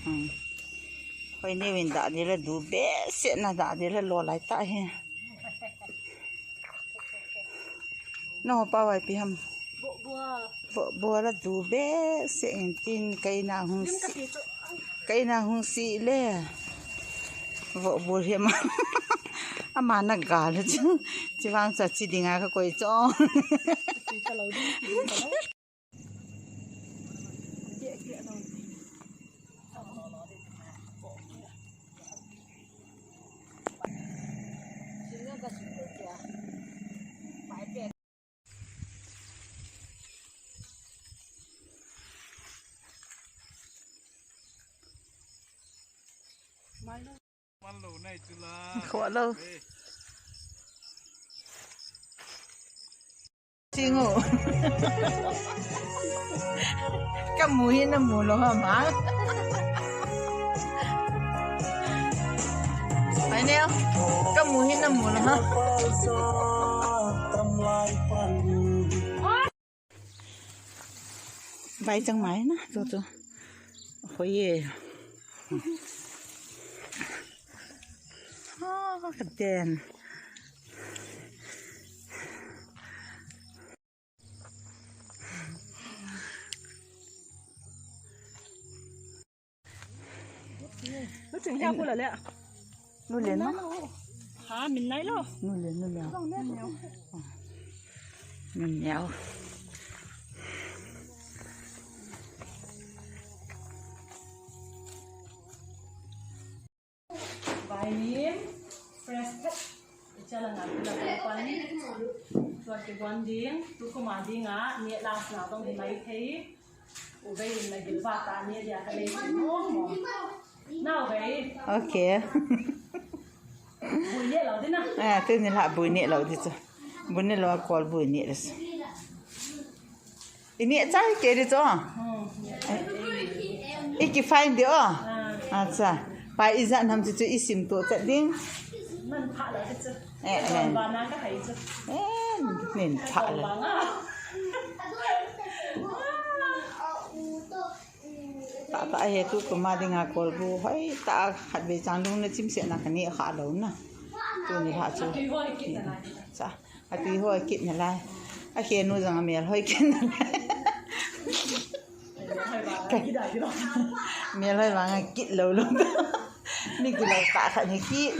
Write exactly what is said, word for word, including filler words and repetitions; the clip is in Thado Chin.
Hmm. Hoi, neo in dah ding la du behseh na, dah ding la lo lai ta hi. No pa vai pi ham. Bo bua la du behseh in tin kai na hung si. Kai na hung si le. Bo bua hi ma. Ama na ga le chu. Chi vang cha chi ding a ka koi chong. Kho lo. Singu. Kamu hi namu lou ham? Ai neo. Kamu hi namu lou ham? Vai chang mai na, tu tu. Hoi ye. Ah, ka den. Lu ching hia pu la le. Nu le no. Ha, min nai lo. Nu le, nu le. Nu le. Vainim, fresh cut. Icha la nga pula ka pan. Tua ke bon ding, tu kuma ding a, ni la sna tong hi mai thei. U vei in la gil va ta ni dia ka le. Nau vei. Okay. Bui ni lo ding na. Ah, tu ni la bui ni lo ding chu. Bui ni lo kol bui ni le. Ini chai ke di chu. Hmm. Iki fine di o. Ah. Acha. Pa ijat nam chu chu isim to chat ding. Man pha la chu. Eh, eh. Ba na ka hai chu. Eh, nin pha la. Ba nga. Ta ta he tu kuma dinga kolbu hoi ta khat ve chang lung na chim se na kani kha lo na. Tu ni ha chu. Tui hoi kit na lai. Cha. A tui hoi kit na lai. A he nu jang a mel hoi kit na lai. Mel hoi vang a kit lo lo. Mi kilo ta khat ni kit.